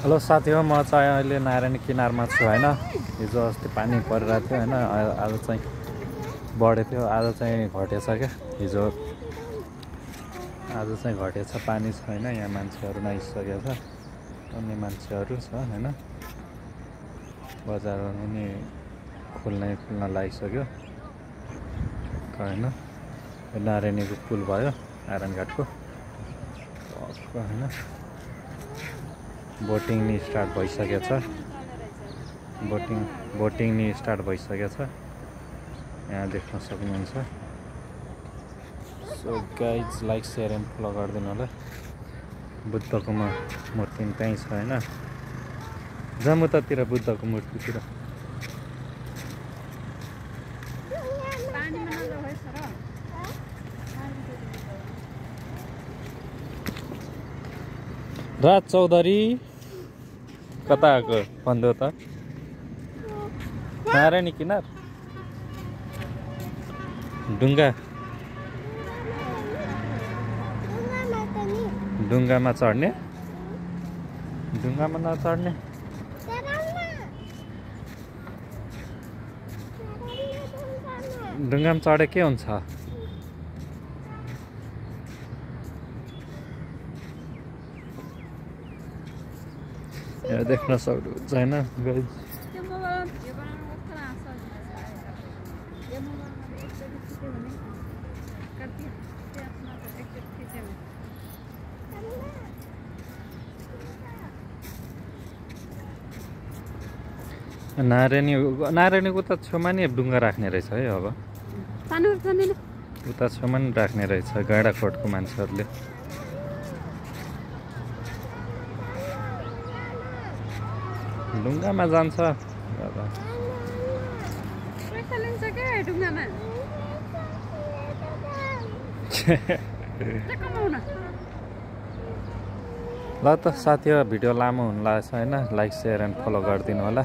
Hello साथीहरु, म चाहिँ अहिले नारायणी किनारमा छु हैन। हिजो अस्ति पानी परिरहेको थियो हैन, आज चाहिँ बढेको थियो, आज चाहिँ घटेछ क्या। हिजो आज चाहिँ घटेछ, पानी छैन। यहाँ मान्छेहरु नआइसकेको छ, अन्य मान्छेहरु छ हैन। बजारहरु नि खुल्न लागिसक्यो हैन। नारायणीको पुल भयो, नारायण घाटको हैन। बोटिङ नि स्टार्ट भइसकेको छ। बोटिङ नि स्टार्ट भइसकेको छ, यहाँ देख्न सक्नुहुन्छ। So guys, like share and follow गरिदिनु होला। बुद्धको मूर्ति त्यहीँ छ हैन। जमुतातिर बुद्धको मूर्तितिर राज चौधरी कता आएको भन्दै त? नारायणी किनार ढुङ्गामा चढ्ने, ढुङ्गामा नचढ्ने। ढुङ्गामा चढे के हुन्छ? यहाँ देख्न सक्नुहुन्छ हैन गाइज। नारायणीको त छेउमा नि ढुङ्गा राख्ने रहेछ है। अब उता छेउमा नि राख्ने रहेछ गाडाकोटको मान्छेहरूले। ढुङ्गामा जान्छ ल त साथीहरु, भिडियो लामो हुन लागेछ हैन। लाइक शेयर एन्ड फलो गरिदिनु होला।